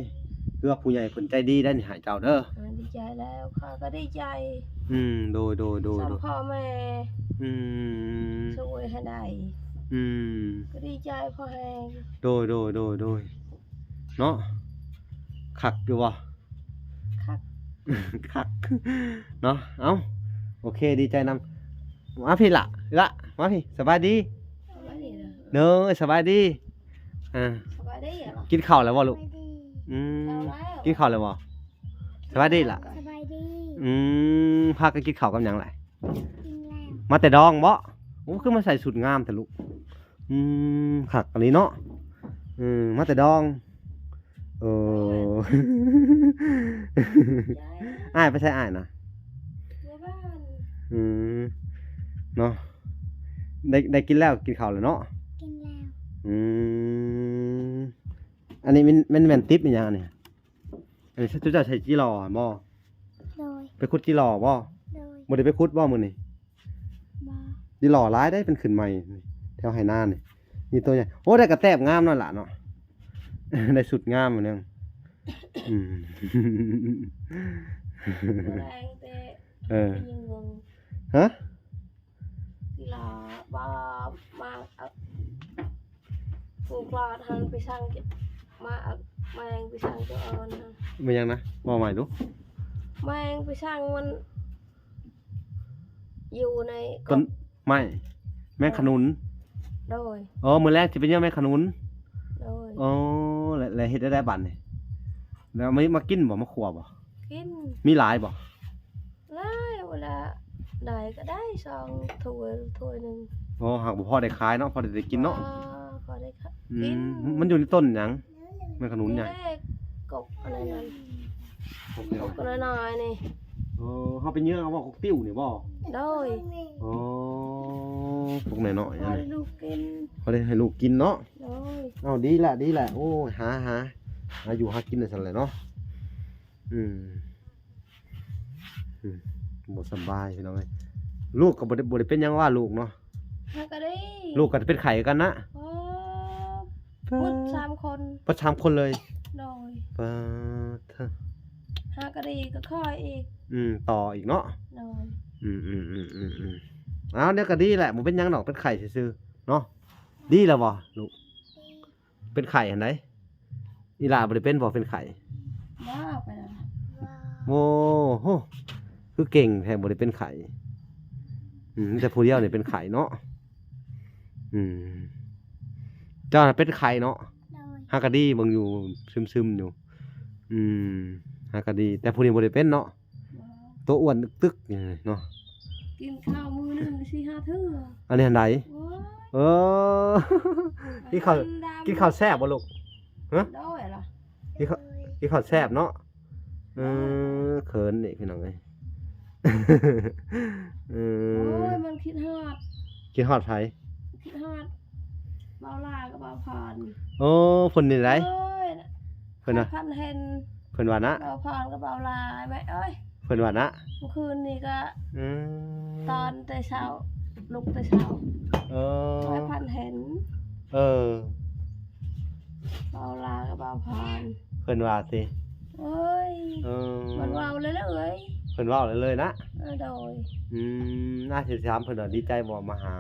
ຄືວ່າຜູ້ໃຫຍ່ເພິ່ນໃຈດີໄດ໋ນີ້ໃຫ້ເຈົ້າເດີ ເອີ ດີໃຈແລ້ວ ຂ້ອຍກໍດີໃຈ ອືມ ໂດຍໆໆໆ ສ່ຳພໍ່ແມ່ ອືມ ຊ່ວຍໃຫ້ໄດ້ ອືມ ກໍດີໃຈພໍແຮງ ໂດຍໆໆໆ ເນາະ ຄັກຢູ່ບໍ່? ຄັກ ຄັກເນາະ ເອົ້າ ໂອເຄ ດີໃຈນຳ ມາພີ້ລະ ລະ ມາພີ້ ສະບາຍດີ ສະບາຍດີເດີ ເດີ ສະບາຍດີ ອ່າ ສະບາຍດີ ກິນເຂົ້າແລ້ວບໍ່ລູກ? ສະບາຍດີ ອືມ ເຂົ້າແລ້ວ ກິນເຂົ້າແລ້ວບໍ່? ສະບາຍດີລະ ສະບາຍດີ ອືມ ພາກັນກິນເຂົ້າກັບຫຍັງລະ? ກິນແລ້ວ ມາແຕ່ດອງບໍ່? ໂອ້ ຄືມາໃສ່ຊຸດງາມແທ້ລູກ ອືມ ຄັກອີ່ຫຼີເນາະ ເອີ ມາແຕ່ດອງ ໂອ້ ອ້າຍໄປໃສອ້າຍນະ? ຢູ່ບ້ານ ອືມ ເນາະ ໄດ້ ໄດ້ກິນແລ້ວ ກິນເຂົ້າແລ້ວເນາະ ກິນແລ້ວ ອືມ ອັນນີ້ແມ່ນ ແມ່ນ ແມ່ນຕິບອີ່ຫຍັງອັນນີ້? ອັນນີ້ເຈົ້າໃສ່ຈີ່ຫຼໍ່ບໍ່? ໂດຍ ໄປຂຸດຈີ່ຫຼໍ່ບໍ່? ໂດຍ ບໍ່ໄດ້ໄປຂຸດບໍ່ມື້ນີ້? ບໍ່ ຈີ່ຫຼໍ່ຫຼາຍເດ້ ເພິ່ນຂຶ້ນໃໝ່ແຖວໄຮ່ນານີ້ ມີໂຕໃຫຍ່ ໂອ້ ໄດ້ກະແຕບງາມເນາະຫຼ້າເນາະ ໄດ້ຊຸດງາມມື້ໜຶ່ງ ອືມ ແລງແຕ່ ເອີ ຍິງເບິ່ງ ຮະ? ກິນເຫຼົ້າບໍ່ ມາເອົາ ປູກຫຼອດຫັ້ນໄປສັ່ງ ມາເອົາແມງໄປສັ່ງເຈົ້າອ່ອນຫັ້ນ ແມ່ນຫຍັງນະ? ເວົ້າໃໝ່ດູ ແມງໄປສັ່ງມັນຢູ່ໃນ ຕົ້ນໄມ້ ແມງຂະໜຸນ ໂດຍ ອໍ ມື້ແລງຊິໄປເຫຍື່ອແມງຂະໜຸນ ໂດຍ ອໍ ແລ້ວ ແລ້ວເຮັດແນວໃດບາດນີ້? ແລ້ວມາ ມາກິນບໍ່? ມາຂົ້ວບໍ່? ກິນ ມີຫຼາຍບໍ່? ຫຼາຍ ເວລາໃດກໍໄດ້ສອງຖ້ວຍ ຖ້ວຍໜຶ່ງ ອໍ ຫາກບໍ່ພໍໄດ້ຂາຍເນາະ ພໍໄດ້ ໄດ້ກິນເນາະ ພໍໄດ້ ອືມ ກິນ ມັນຢູ່ໃນຕົ້ນຫຍັງ? ແມ່ນຂະໜຸນຫຍັງ? ນີ້ແຫຼະ ກົກອັນນັ້ນ ກົກ ກົກນ້ອຍໆນີ້ ເອີ ເຮົາໄປເຫຍື່ອເອົາບໍ່? ກົກຕິ້ວນີ້ບໍ່? ໂດຍ ອໍ ກົກນ້ອຍໆ ພໍໃຫ້ລູກກິນ ພໍໄດ້ໃຫ້ລູກກິນເນາະ ໂດຍ ເອົາ ດີລະ ດີລະ ໂອ້ຍ ຫາ ຫາ ຫາຢູ່ຫາກິນຈັ່ງຊັ້ນແຫຼະເນາະ ອືມ ອືມ ບໍ່ສະບາຍພີ່ນ້ອງເອີຍ ລູກກໍບໍ່ໄດ້ ບໍ່ໄດ້ເປັນຫຍັງວ່າລູກເນາະ ຫາກະດີ ລູກກໍເປັນໄຂ້ຄືກັນນະ ໂອ້ ໝົດສາມຄົນ ໝົດສາມຄົນເລີຍ ໂດຍ ປາດເທີ ຫາກະດີກໍຄ່ອຍອີກ ອືມ ຕໍ່ອີກເນາະ ໂດຍ ອືມໆໆໆ ເອົາ ແນວກໍດີແຫຼະ ບໍ່ເປັນຫຍັງດອກ ເປັນໄຂ້ຊື່ໆເນາະ ດີແລ້ວບໍ່ລູກ? ເປັນໄຂ້ຫັ້ນໃດ ອີຫຼ້າບໍ່ໄດ້ເປັນບໍ່ ເປັນໄຂ້? ບໍ່ ໄປແລ້ວ ໂອ້ໂຫ ຄືເກັ່ງແທ້ ບໍ່ໄດ້ເປັນໄຂ້ ອືມ ມີແຕ່ຜູ້ດຽວນີ້ເປັນໄຂ້ເນາະ ອືມ ເຈົ້ານະເປັນໄຂ້ເນາະ ໂດຍ ຫາກະດີ ເບິ່ງຢູ່ຊຶມໆຢູ່ ອືມ ຫາກະດີ ແຕ່ຜູ້ນີ້ບໍ່ໄດ້ເປັນເນາະ ໂຕອ້ວນຕຶກໆເນາະ ກິນເຂົ້າມື້ໜຶ່ງສີ່ຫ້າເທື່ອ ອັນນີ້ຫັ້ນໃດ ໂອ້ຍ ເອີ ກິນເຂົ້າ ກິນເຂົ້າແຊບບໍ່ລູກ? ຮະ ໂດຍລະ ກິນເຂົ້າ ກິນເຂົ້າແຊບເນາະ ເອີ ເຂີນນີ້ພີ່ນ້ອງເອີຍ ເອີ ໂອ້ຍ ມັນຄິດຮອດ ຄິດຮອດໃຜ? ຄິດຮອດບ່າວຫຼ້າກັບບ່າວພອນ ໂອ້ ເພິ່ນນີ້ໃດ ໂອ້ຍ ເພິ່ນວ່າ ພອນເຫັນ ເພິ່ນວ່ານະ ບ່າວພອນກັບບ່າວຫຼ້າ ແມ່ເອີຍ ເພິ່ນວ່ານະ ເມື່ອຄືນນີ້ກໍ ອືມ ຕອນແຕ່ເຊົ້າ ລຸກແຕ່ເຊົ້າ ເອີ ພອນເຫັນ ເອີ ບ່າວຫຼ້າກັບບ່າວພອນ ເພິ່ນວ່າຕິ ໂອ້ຍ ເອີ ມັນເວົ້າເລື້ອຍໆ ເພິ່ນເວົ້າເລື້ອຍໆນະ ເອີ ໂດຍ ອືມ ອາ ຊິຖາມເພິ່ນວ່າດີໃຈບໍ່ມາຫາ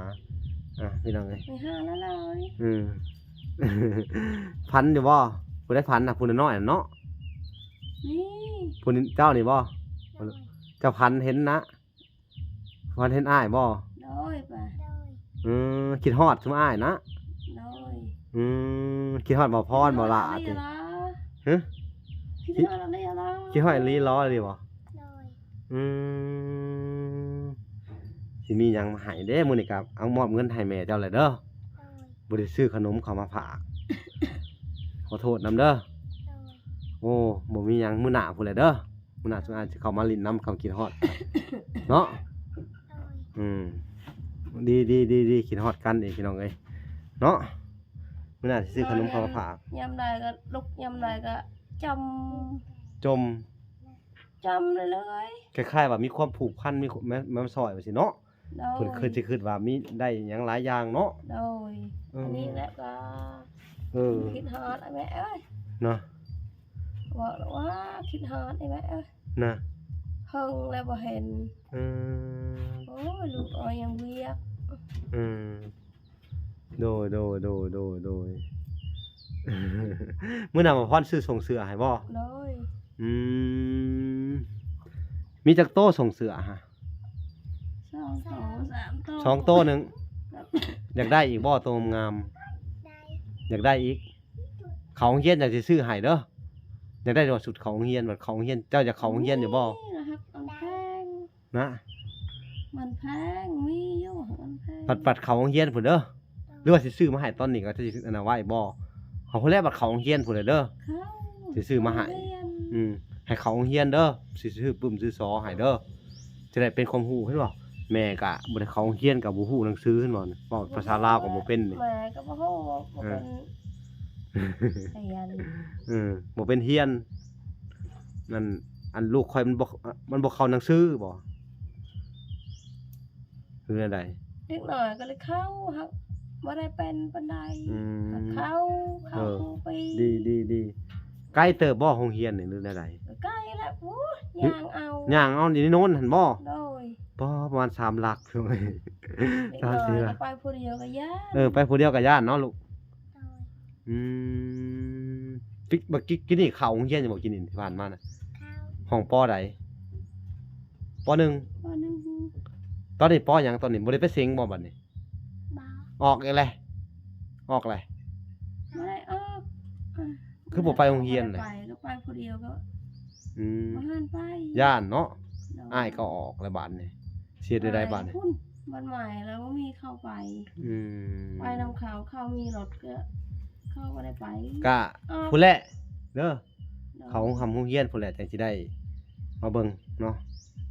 ອ່າ ພີ່ນ້ອງເອີຍ ໄປຫາແລ້ວເລີຍ ອືມ ຝັນຢູ່ບໍ່? ຜູ້ໃດຝັນນະ? ຜູ້ນ້ອຍໆນະເນາະ ນີ້ ຜູ້ນີ້ ເຈົ້ານີ້ບໍ່? ໂດຍ ເຈົ້າຝັນເຫັນນະ? ຝັນເຫັນອ້າຍບໍ່? ໂດຍ ໄປ ໂດຍ ອືມ ຄິດຮອດຊຸມອ້າຍນະ? ໂດຍ ອືມ ຄິດຮອດບ່າວພອນ ບ່າວຫຼ້າຕິ? ຮະ? ຄິດຮອດອີ່ຫຼີຫຼໍ? ຄິດຮອດອີ່ຫຼີຫຼໍ ອີ່ຫຼີບໍ່? ໂດຍ ອືມ ຊິມີຫຍັງມາໃຫ້ເດ້ ມື້ນີ້ກໍເອົາມອບເງິນໃຫ້ແມ່ເຈົ້າແຫຼະເດີ ໂດຍ ບໍ່ໄດ້ຊື້ຂະໜົມເຂົ້າມາຝາກ ຂໍໂທດນຳເດີ ໂດຍ ໂອ້ ບໍ່ມີຫຍັງ ມື້ໜ້າພຸ້ນແຫຼະເດີ ມື້ໜ້າຊຸມອ້າຍຊິເຂົ້າມາຫຼິ້ນນຳ ຄຳຄິດຮອດເນາະ ອືມ ດີໆໆ ຄິດຮອດກັນອີກ ພີ່ນ້ອງເອີຍ ເນາະ. ມື້ໜ້າຊິຊື້ຂະໜົມເຂົ້າມາຝາກ. ຍາມໃດກໍລຸກ ຍາມໃດກໍຈົ່ມ ຈົ່ມ ຈົ່ມເລື້ອຍໆ ຄ້າຍໆວ່າມີຄວາມຜູກພັນ ມີ ແມ່ນ ແມ່ນຊ່ອຍວ່າຊີ້ເນາະ. ໂດຍ ເພິ່ນຄືຊິຄິດວ່າມີໄດ້ຫຍັງຫຼາຍຢ່າງເນາະ. ໂດຍ ເອີ ອັນນີ້ແຫຼະກໍ ເອີ ຄິດຮອດອ້າຍແມ່ເອີຍ ນະ ເວົ້າແລ້ວວ່າຄິດຮອດອ້າຍແມ່ເອີຍ ນະ ເຫິງແລ້ວບໍ່ເຫັນ. ເອີ ໂອ້ຍ ລູກເອີຍ ຍັງວຽກ. ເອີ ໂດຍໆໆໆໆ ມື້ນັ້ນບໍ່ພອນຊື້ສົ່ງເສື້ອໃຫ້ບໍ່? ໂດຍ ອືມ ມີຈັກໂຕສົ່ງເສື້ອຫະ? ສອງໂຕ ສາມໂຕ ສອງໂຕໜຶ່ງ. ຢາກໄດ້ອີກບໍ່ ໂຕງາມ? ຢາກໄດ້ອີກ. ເຂົ້າໂຮງຮຽນຈັ່ງຊິຊື້ໃຫ້ເດີ. ຢາກໄດ້ວ່າຊຸດເຂົ້າໂຮງຮຽນ ບັດເຂົ້າໂຮງຮຽນ ເຈົ້າຢາກເຂົ້າໂຮງຮຽນຢູ່ບໍ່? ນະ ມັນແພງ ມີຢູ່ ມັນແພງ. ບັດ ບັດເຂົ້າໂຮງຮຽນພຸ້ນເດີ. ຫຼືວ່າຊິຊື້ມາໃຫ້ຕອນນີ້ ກໍຈະຊິອັນນັ້ນໄວ້ບໍ່? ເອົາພຸ້ນແຫຼະ ບັດເຂົ້າໂຮງຮຽນພຸ້ນແຫຼະເດີ ຊິຊື້ມາໃຫ້. ອືມ ໃຫ້ເຂົ້າໂຮງຮຽນເດີ ຊິຊື້ປຶ້ມຊື້ສໍໃຫ້ເດີ ຈະໄດ້ເປັນຄວາມຮູ້. ເຫັນບໍ່ ແມ່ກະບໍ່ໄດ້ເຂົ້າໂຮງຮຽນ ກະບໍ່ຮູ້ໜັງສື. ເຫັນບໍ່ ເວົ້າພາສາລາວກໍບໍ່ເປັນນີ້. ແມ່ກໍບໍ່ຮູ້ ບໍ່ເປັນຮຽນ ເອີ ບໍ່ເປັນຮຽນ. ນັ້ນ ອັນລູກຂ້ອຍມັນບໍ່ ມັນບໍ່ເຂົ້າໜັງສືບໍ່ ຫຼືແນວໃດ? ເດັກນ້ອຍກໍເລີຍເຂົ້າ ຫາກບໍ່ໄດ້ເປັນປານໃດ. ອືມ ເຂົ້າ ເຂົ້າ ເອີ ທຸກປີ. ດີໆໆ ໄກເຕີບບໍ່ໂຮງຮຽນນີ້ ຫຼືແນວໃດ? ກໍໄກແຫຼະ ໂອ້ຍ ຍ່າງເອົາ ຍ່າງເອົາ ຢູ່ໃນໂນນຫັ້ນບໍ່? ໂດຍ ບໍ່ ປະມານສາມຫຼັກ. ເດັກນ້ອຍໄປຜູ້ດຽວກໍຢ້ານ. ເອີ ໄປຜູ້ດຽວກໍຢ້ານເນາະລູກ. ໂດຍ ອືມ ກິ ບັກກິ ກິນນີ້ເຂົ້າໂຮງຮຽນຢູ່ບໍ່? ກິນນີ້ທີ່ຜ່ານມານະ ເຂົ້າ. ຫ້ອງ ປໍໃດ? ປໍໜຶ່ງ ປໍໜຶ່ງ. ຕອນນີ້ ປໍຫຍັງ? ຕອນນີ້ບໍ່ໄດ້ໄປເສັງບໍ່ບັດນີ້? ບໍ່ ອອກອີກແລ້ວ ອອກແລ້ວ. ບໍ່ໄດ້ອອກ ອ່າ ຄືບໍ່ໄປໂຮງຮຽນເລີຍ? ບໍ່ໄດ້ໄປ ກໍໄປຜູ້ດຽວກໍ ອືມ ບໍ່ທັນໄປ ຢ້ານເນາະ. ໂດຍ ອ້າຍກໍອອກແລ້ວບາດນີ້ ຊິເຮັດແນວໃດບາດນີ້? ອ້າຍພຸ້ນ ບ້ານໃໝ່ແລ້ວບໍ່ມີເຂົ້າໄປ. ອືມ ໄປນຳເຂົາ ເຂົາມີລົດກໍ ເຂົາບໍ່ໄດ້ໄປ. ກະ ອອກ ພຸ້ນແຫຼະເດີ ໂດຍ ເຂົ້າໂຮງຮ່ຳໂຮງຮຽນພຸ້ນແຫຼະ ຈັ່ງຊິໄດ້ມາເບິ່ງເນາະ.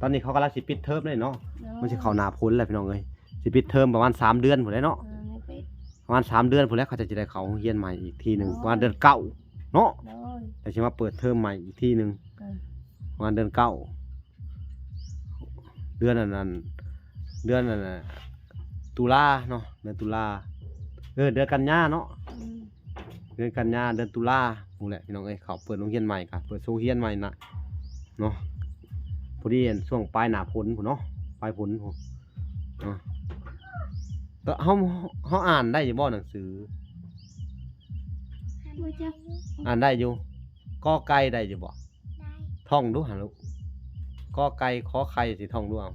ຕອນນີ້ເຂົາກຳລັງຊິປິດເທີມເດ້ເນາະ. ໂດຍ ມັນຊິເຂົ້າໜ້າຝົນແລ້ວ ພີ່ນ້ອງເອີຍ ຊິປິດເທີມປະມານສາມເດືອນພຸ້ນແຫຼະເນາະ. ເອີ ຍັງປິດ ປະມານສາມເດືອນພຸ້ນແຫຼະ ເຂົາເຈົ້າຊິໄດ້ເຂົ້າໂຮງຮຽນໃໝ່ອີກທີໜຶ່ງ. ໂດຍ ປະມານເດືອນເກົ້າເນາະ. ໂດຍ ຈັ່ງຊິມາເປີດເທີມໃໝ່ອີກທີໜຶ່ງ. ເອີ ປະມານເດືອນເກົ້າ ເດືອນອັນນັ້ນ ເດືອນອັນນັ້ນ ຕຸລາເນາະ ເດືອນຕຸລາ ເອີ ເດືອນກັນຍາເນາະ. ອືມ ເດືອນກັນຍາ ເດືອນຕຸລາພຸ້ນແຫຼະ ພີ່ນ້ອງເອີຍ. ເຂົາເປີດໂຮງຮຽນໃໝ່ ກະເປີດໂຮງຮຽນໃໝ່ນະເນາະ. ພໍດີອັນຊ່ວງປາຍໜ້າຝົນພຸ້ນເນາະ ປາຍຝົນພຸ້ນເນາະ. ເຮົາ ເຮົາອ່ານໄດ້ຢູ່ບໍ່ໜັງສື? ບໍ່ຈັກ ອ່ານໄດ້ຢູ່. ກ ໄກ່ ໄດ້ຢູ່ບໍ່? ໄດ້ ທ່ອງດູຫັ້ນລູກ. ກ ໄກ່ ຂໍໄຂ່ ຊິທ່ອງດູເອົາ.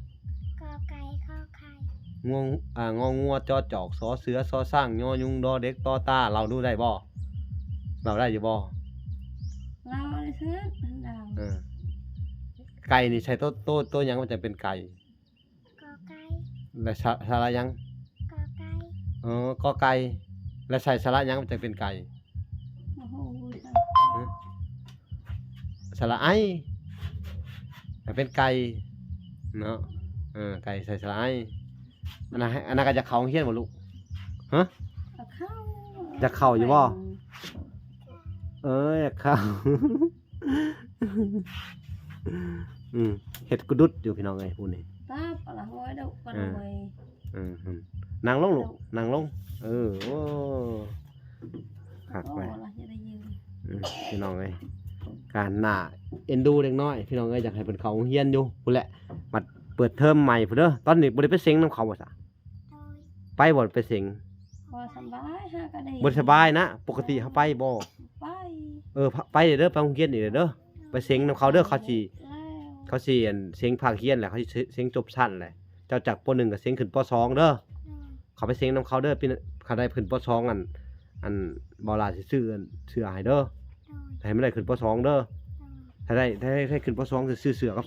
ກ ໄກ່ ຂໍໄຂ່ ງົວ ອ່າ ງໍງົວ ຈ ຈອກ ຊ ເສືອ ຊ ຊ້າງ ຍ ຍຸງ ດ ເດັກ ຕໍ ຕາ. ເລົ່າດູໄດ້ບໍ່? ເລົ່າໄດ້ຢູ່ບໍ່? ເລົ່າໄດ້ເຊີ ເອີ ໄກ່ນີ້ໃສ່ໂຕ ໂຕ ໂຕຫຍັງມັນຈັ່ງເປັນໄກ່? ກ ໄກ່ ແລະ ສະ ສະຫຼະຫຍັງ? ກ ໄກ່ ເອີ ກ ໄກ່ ແລະ ໃສ່ສະຫຼະຫຍັງມັນຈັ່ງເປັນໄກ່? ບໍ່ຮູ້ ຮະ? ສະຫຼະໄອ ໃຫ້ເປັນໄກ່ເນາະ. ເອີ ໄກ່ໃສ່ສະຫຼະໄອ. ອັນນັ້ນ ອັນນັ້ນກໍຢາກເຂົ້າໂຮງຮຽນບໍ່ລູກ? ຮະ? ຢາກເຂົ້າ ຢາກເຂົ້າຢູ່ບໍ່? ເອີ ຢາກເຂົ້າ. ອືມ ເຮັດກະດຸດຢູ່ ພີ່ນ້ອງເອີຍ ຜູ້ນີ້ ຕາປະລະຫ້ອຍດອກ ປະລະຫ້ອຍ. ເອີ ເອີ ນັ່ງລົງລູກ ນັ່ງລົງ. ເອີ ໂອ້ ຄັກໄປ ໂອ້ ລະຈະໄດ້ຢືນ. ອືມ ພີ່ນ້ອງເອີຍ ການໜ້າເອັນດູເດັກນ້ອຍ ພີ່ນ້ອງເອີຍ ຢາກໃຫ້ເພິ່ນເຂົ້າໂຮງຮຽນຢູ່ພຸ້ນແຫຼະ. ບັດເປີດເທີມໃໝ່ພຸ້ນເດີ ຕອນນີ້ບໍ່ໄດ້ໄປເສັງນຳເຂົາບໍ່ຊະ? ໂດຍ ໄປບໍ່ໄປເສັງ? ບໍ່ສະບາຍ ຫາກໍໄດ້ ບໍ່ສະບາຍນະ. ປົກກະຕິເຮົາໄປບໍ່? ໄປ ເອີ ໄປເດີ ໄປໂຮງຮຽນນີ້ເດີ ໄປເສັງນຳເຂົາເດີ. ເຂົາຊິ ແລ້ວ ເຂົາຊິອັນເສັງພາກຮຽນແຫຼະ ເຂົາຊິເສັງຈົບຊັ້ນແຫຼະ. ເຈົ້າຈາກ ປໍໜຶ່ງ ກໍເສັງຂຶ້ນ ປໍສອງ ເດີ. ໂດຍ ເຂົ້າໄປເສັງນຳເຂົາເດີ ປີ ຄັນໄດ້ຂຶ້ນ ປໍສອງ ອັນ ອັນ ບ່າວຫຼ້າຊິຊື້ອັນເສື້ອໃຫ້ເດີ. ໂດຍ ໃຫ້ມັນໄດ້ຂຶ້ນ ປໍສອງ ເດີ. ໂດຍ ຖ້າໄດ້ ໄດ້ ໄດ້ຂຶ້ນ ປໍສອງ ຊິຊື້ເສື້ອກັບ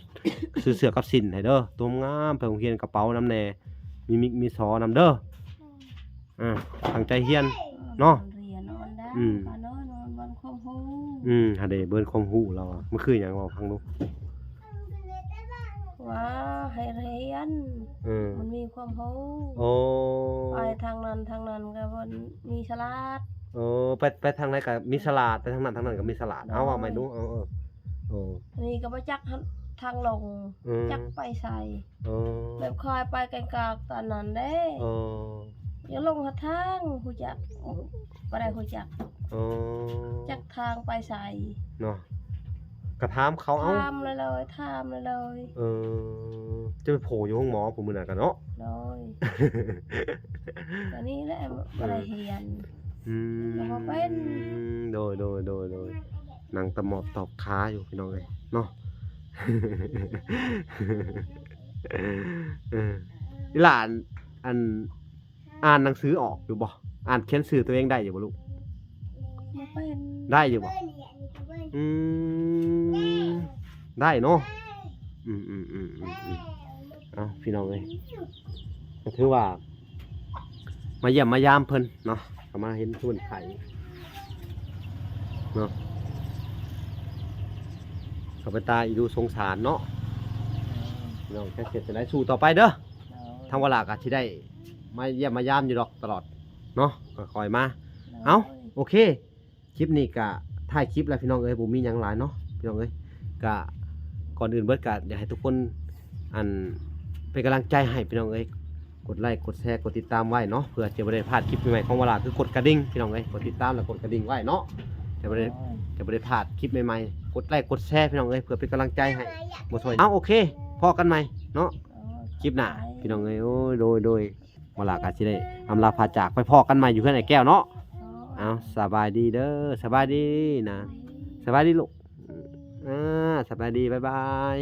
ຊື້ເສື້ອກັບສິ້ນໃຫ້ເດີ ໂຕງາມ ໄປໂຮງຮຽນ ກະເປົານຳແດ່ ມີມິກມີຊອນຳເດີ. ໂດຍ ອ່າ ຕັ້ງໃຈຮຽນເນາະ ຮຽນນອນໄດ້ ອືມ ກະນອນ ນອນບ່ອນຄວາມຮູ້. ອືມ ຫັ້ນເດ ບ່ອນຄວາມຮູ້ລາວອະ ມັນຄືຫຍັງ ເວົ້າຟັງດູ. ຄວາ ວ່າໃຫ້ຮຽນ ເອີ ມັນມີຄວາມຮູ້ ໂອ້ ໄປທາງນັ້ນທາງນັ້ນກໍບໍ່ມີສະຫຼາດ ໂອ້ ໄປ ໄປທາງໃດກໍມີສະຫຼາດ ໄປທາງນັ້ນທາງນັ້ນກໍມີສະຫຼາດ ເອົາ ເວົ້າໃໝ່ດູ ເອີ ເອີ ເອີ ອັນນີ້ກໍບໍ່ຈັກທາງລົງ ເອີ ຈັກໄປໃສ ເອີ ແບບຄອຍໄປແກ່ງກອກຕອນນັ້ນເດ້ ເອີ ຢາກລົງຫາທາງຮູ້ຈັກ ບໍ່ໄດ້ຮູ້ຈັກ ເອີ ຈັກທາງໄປໃສເນາະ ກໍຖາມເຂົາເອົາ ຖາມເລີຍໆ ຖາມເລີຍໆ ເອີ ຈະໄປໂຜຢູ່ໂຮງໝໍພຸ້ນມື້ນັ້ນກະເນາະ ໂດຍ ກະນີ້ແຫຼະ ເອີ ບໍ່ໄດ້ຮຽນ ອືມ ກໍບໍ່ເປັນ ໂດຍ ໂດຍ ໂດຍ ໂດຍ ນັ່ງຕະໝອບຕອບຄາຢູ່ພີ່ນ້ອງເອີຍເນາະ ເອີ ອີຫຼ້າ ອັນ ອ່ານໜັງສືອອກຢູ່ບໍ່? ອ່ານຂຽນຊື່ຕົວເອງໄດ້ຢູ່ບໍ່ລູກ? ບໍ່ເປັນ ໄດ້ຢູ່ບໍ່? ອືມ ໄດ້ເນາະ ອືມໆໆໆ ເອົາ ພີ່ນ້ອງເອີຍ ກໍຖືວ່າມາຢ້ຽມມາຢາມເພິ່ນເນາະ ກໍມາເຫັນເພິ່ນໄຂ້ເນາະ ກໍເປັນຕາອີດູສົງສານເນາະ ພີ່ນ້ອງ ຈັກເຮັດຈັ່ງໃດ ສູ້ຕໍ່ໄປເດີ ໂດຍ ທາງວາລາກໍຊິໄດ້ມາຢ້ຽມມາຢາມຢູ່ດອກຕະຫຼອດເນາະ ຄ່ອຍໆມາ ໂດຍ ເອົ້າ ໂອເຄ ຄລິບນີ້ກະທ້າຍຄລິບແລ້ວພີ່ນ້ອງເອີຍ ບໍ່ມີຫຍັງຫຼາຍເນາະພີ່ນ້ອງເອີຍ ກະກ່ອນອື່ນເບິດກະຢາກໃຫ້ທຸກຄົນ ອັນ ເປັນກຳລັງໃຈໃຫ້ພີ່ນ້ອງເອີຍ ກົດໄລກົດແຊກົດຕິດຕາມໄວ້ເນາະ ເພື່ອຈະບໍ່ໄດ້ພາດຄລິບໃໝ່ໆຂອງວາລາ ຄືກົດກະດິ່ງພີ່ນ້ອງເອີຍ ກົດຕິດຕາມແລ້ວກົດກະດິ່ງໄວ້ເນາະ ຈະບໍ່ໄດ້ ຈະບໍ່ໄດ້ພາດຄລິບໃໝ່ໆ ກົດໄລກົດແຊພີ່ນ້ອງເອີຍ ເພື່ອເປັນກຳລັງໃຈໃຫ້ບໍ່ຊ່ອຍ ເອົາ ໂອເຄ ພໍ້ກັນໃໝ່ເນາະ ໂດຍ ຄລິບໜ້າ ຂອບໃຈ ພີ່ນ້ອງເອີຍ ໂອ້ຍ ໂດຍ ໂດຍ ວາລາກໍຊິໄດ້ອຳລາພາຈາກ ໄປພໍ້ກັນໃໝ່ຢູ່ເຮືອນອ້າຍແກ້ວເນາະ ໂດຍ ເອົາ ສະບາຍດີເດີ ສະບາຍດີນະ ສະບາຍດີລູກ ອ່າ ສະບາຍດີ ບາຍບາຍ.